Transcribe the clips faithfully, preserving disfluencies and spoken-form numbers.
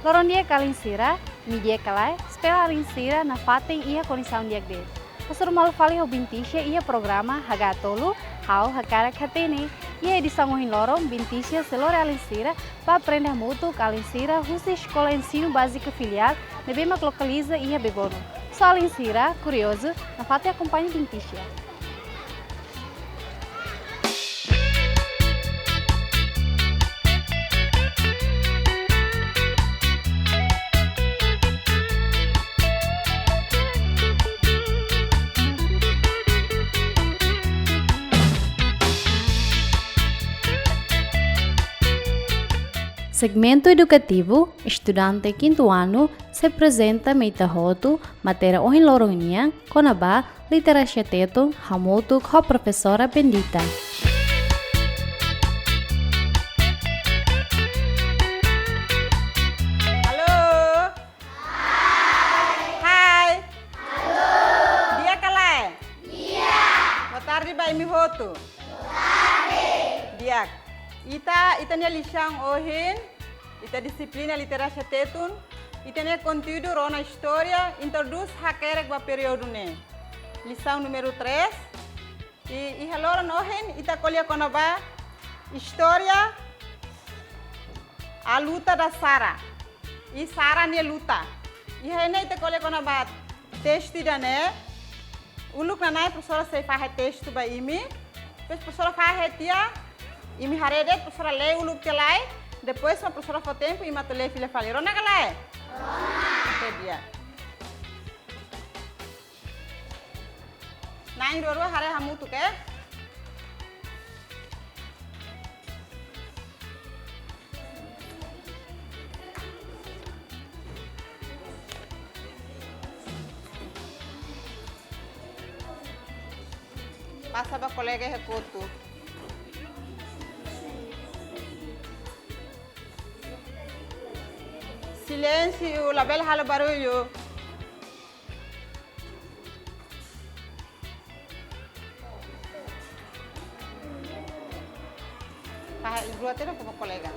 Loron di'ak alin sira, imi di'ak ka lae, espera alin sira nafatin iha kondisaun di'ak de'it. Hasoru malu fali ho Bintisha iha programa Hagaa Tolu, Ha'u Hakarak Hatene. Iha edisaun ohin loron, Bintisha sei lori alin sira ba aprende hamutuk ho alin sira husi Eskola Ensinu Báziku Filiál ne'ebé mak lokaliza iha Bebonu. Se alin sira kuriozu, nafatin akompaña Bintisha. Segmentu edukativu, estudante kintu anu sei aprezenta mai ita hotu matéria ohin loron nian kona-ba literexia Tetun hamutuk ho profesora Bendita. Halo. Hai. Halo. Di'ak ka lae? Di'ak. Boa tarde ba imi hotu. Boa tarde. Di'ak. Ita, ita-nia lisaun ohin, ita dixiplina literexia Tetun, ita-nia konteúdu rona istória, introdús hakerek ba períodu ne'e. Lisaun númeru três. I, iha loron ohin ita ko'alia kona-ba istória A Luta da Sara. I Sara nia luta. Iha ne'e ita ko'alia kona-ba testu ida-ne'e. Uluk nanain profesora sei fahe testu ba imi. Depois profesora fahe tiha, imi haree de'it, profesora lee uluk tiha lai. Depois mak profesora fó tempu, imi atu lee fila fali. Rona ka lae? Rona. Oke, di'ak. Na'in rua-rua haree hamutuk, eh? Pasa ba kolega iha kotuk. Silénsiu, labele halo barullu. Fahe rua tiha ona ho kolega.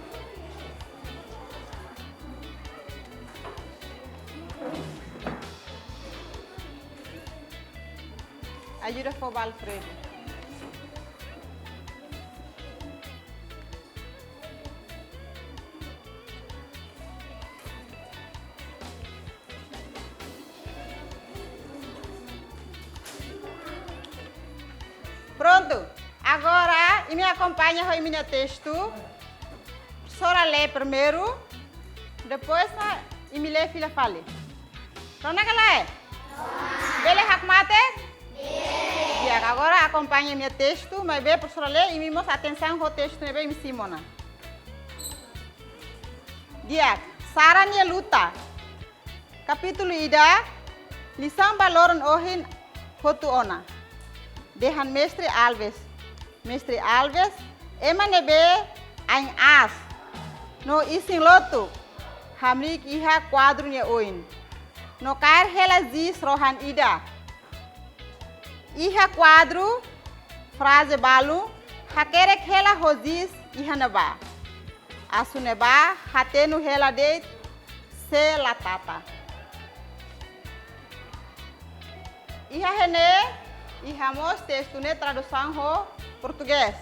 Ajuda fó ba Alfredo. Prontu. Agora, imi akompaña ho imi-nia testu. Profesora lee primeiru, depois mak imi lee fila fali. Rona ka lae? Bele hakmatek? Di'ak, agora akompaña imi-nia testu, maibé profesora lee, imi mós atensaun ho testu ne'ebé imi simu ona. Di'ak, Sara nia luta. Kapítulu ida, lisaun ba loron ohin hotu ona. Dehan Mestre Alves. Mestre Alves, ema ne'ebé ain aas no isin-lotuk hamriik iha kuadru nia oin. No kaer hela ziz rohan ida. Iha kuadru, fraze balun hakerek hela ho ziz iha ne'ebá. Asu ne'ebá hatenu hela de'it se la tata. Iha ne'e, iha mós testu ne'e tradusaun ho portugés.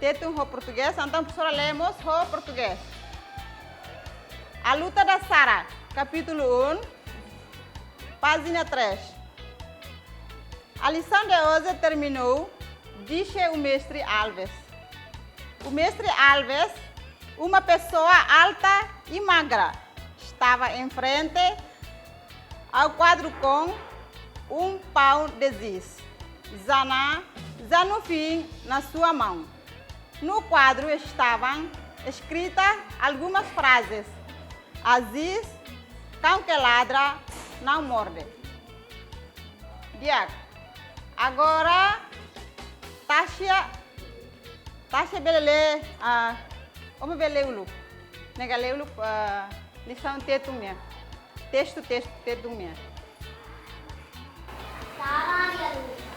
Tetun ho portugés, entaun profesora lee mós ho portugés. A Luta da Sara, kapítulu um, pájina três. A lição de hoje terminou, disse o mestre Alves. O mestre Alves, uma pessoa alta e magra, estava em frente ao quadro com um pão de giz, já na, já no fim, na sua mão. No quadro estavam escritas algumas frases. A giz, cão que ladra, não morde. Di'ak. Agora, Tasha, Tasha bele lee, ah, ó mak bele lee uluk. Ne'e ka lee uluk, ah, lisaun Tetun nian. Testu, testu, Tetun nian. Sara nia luta.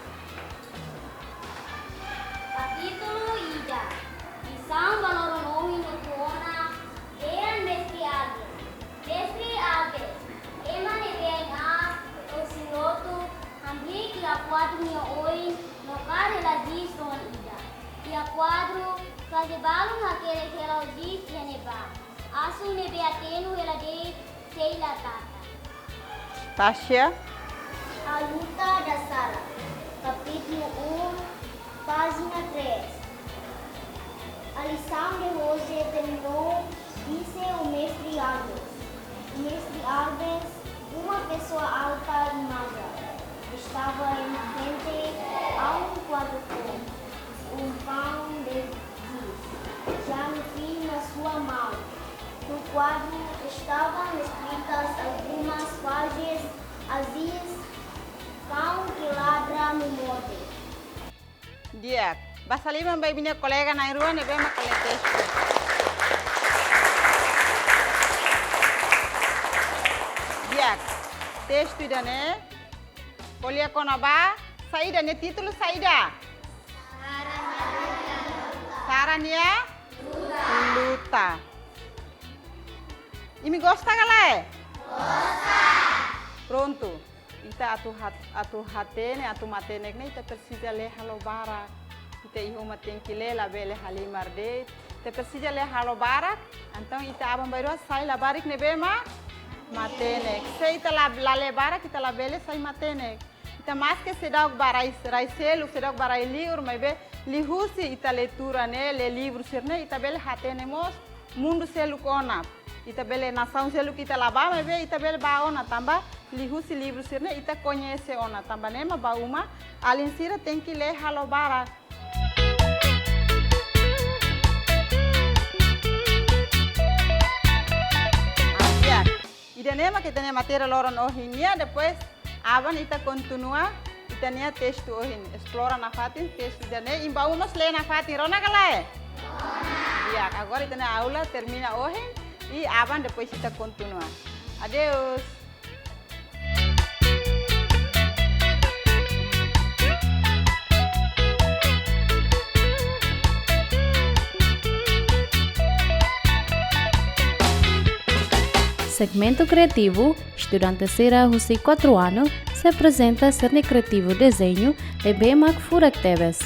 Kapítulu ida. Lisaun ba loron ohin hotu ona, dehan Mestre Alves. Ida balun hakerek hela hodi iha ne'ebá. Asu ne'ebé hatene hela de'it sei la taka. Tasha. A Luta da Sala, capítulo um, página três. A lição de hoje tem nome Disse o Mestre Albert. O Mestre Albert, uma pessoa alta e magra, estava em frente a um quadro com um pão de giz, já no fim na sua mão. No quadro estavam escritas algumas frases, Aziz, pão que ladra no monte. Di'ak, basa liman ba imi-nia kolega na'in-rua ne'ebé mak ko'alia testu. Di'ak, testu ida-ne'e ko'alia kona-ba saida, nia títulu saida? Sara nia luta. Imi gosta ka lae? Gosta. Prontu. Ita atu hat-, atu hatene, atu matenek ne'e, ita presiza lee halo barak. Ita iha uma tenke lee, labele halimar de'it. Ita presiza lee halo barak, entaun ita aban-bainrua sai labarik ne'ebé mak matenek. Se ita la, la lee barak, ita labele sai matenek. Ita maske seidauk ba rai, rai seluk, seidauk ba rai liur, maibé liuhusi ita leitura ne'e, lee livru sira-ne'e, ita bele hatene mós mundu seluk ona. Ita bele nasaun seluk ita la bá, maibé ita bele bá ona tanba liuhusi livru sira-ne'e ita koñese ona. Tanba ne'e mak ba uma alin sira tenke lee halo barak. Ah, di'ak. Ida-ne'e mak ita-nia matéria loron ohin nian, depois aban ita kontinua ita-nia testu ohin. Esplora nafatin testu ida-ne'e, imi ba uma mós lee nafatin, rona ka lae? Rona. Di'ak, agora ita-nia aula termina ohin, i aban depois ita kontinua. Adeus. Segmentu kreativu, estudante sira husi kuatru anu sei aprezenta sira-nia kreativu dezeñu ne'ebé mak furak tebes.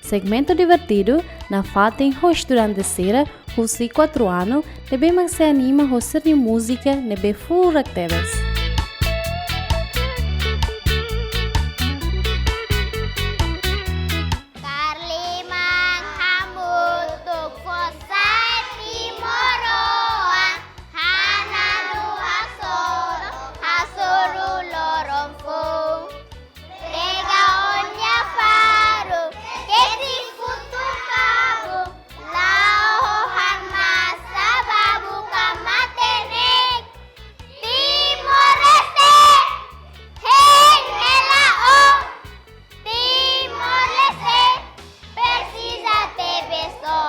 Segmentu divertidu nafatin ho estudante sira husi kuatru anu ne'ebé mak sei anima ho sira-nia múzika ne'ebé furak tebes. Karliman hamutuk fó sai timoroan, hananu haksolok hasoru loron foun. Prega ó-nia faruk, kesi futuk kabun, la'o ho han-masa ba buka matenek. Timor-Leste, hein hela ó. Timor-Leste presiza tebes ó.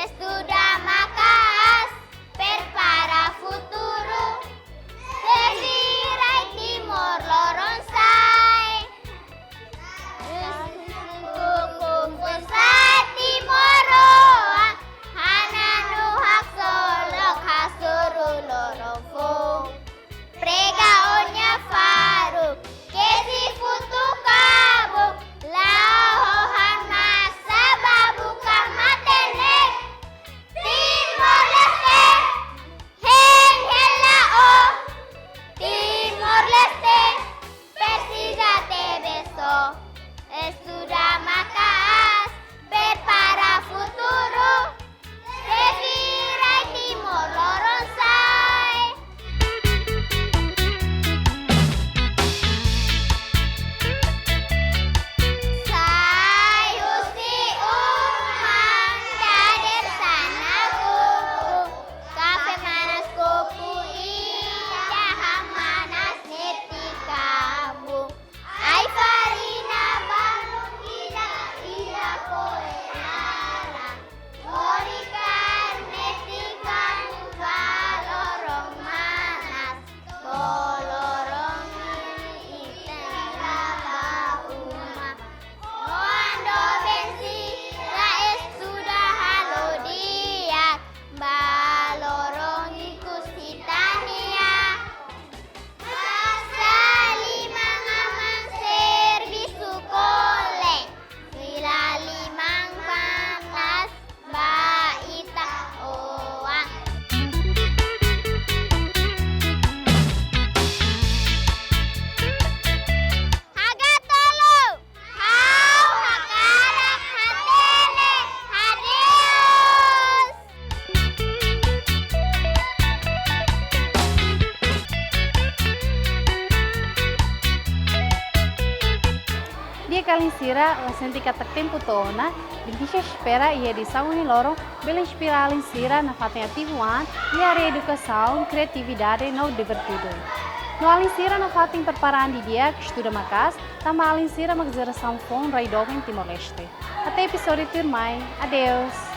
Estuda maka'as, prepara futuru. Sei vira Timor loron sai. Hamutuk fó sai timoroan, hananu haksolok hasoru loron foun. Prega ó-nia faruk, kesi futuk kabun, la'o ho han-masa ba buka matenek. Timor-Leste, hein hela ó. Timor-Leste presiza tebes ó. Estuda maka'as, prepara futuru. Sei vira Timor loron sai. Sai husi uma, dadeer-saan nakukun, kafé manas kopu ida, han manas netik kabun. Ai-farina balun ida, ida koe naran. Hori kaer netik kabun ba loron manas. To'o loron ita la'o ba uma. Oan doben sira estuda halo di'ak. Ba loron ikus ita-nia. Basa liman aman servisu ko'alia, fila liman manas ba ita-oan. Hagatolu. Ha'u hakarak hatene adeus. Di'ak, alin sira, la sente katak tempu to'o ona, ha'u espera iha edisaun ohin loron bele inspira alin sira nafatin ativu an iha área edukasaun, kriatividade no divertidu. No alin sira nafatin prepara an didi'ak, estuda maka'as, tanba alin sira mak jerasaun foun rai doben Timor-Leste. Até episódiu tuirmai. Adeus.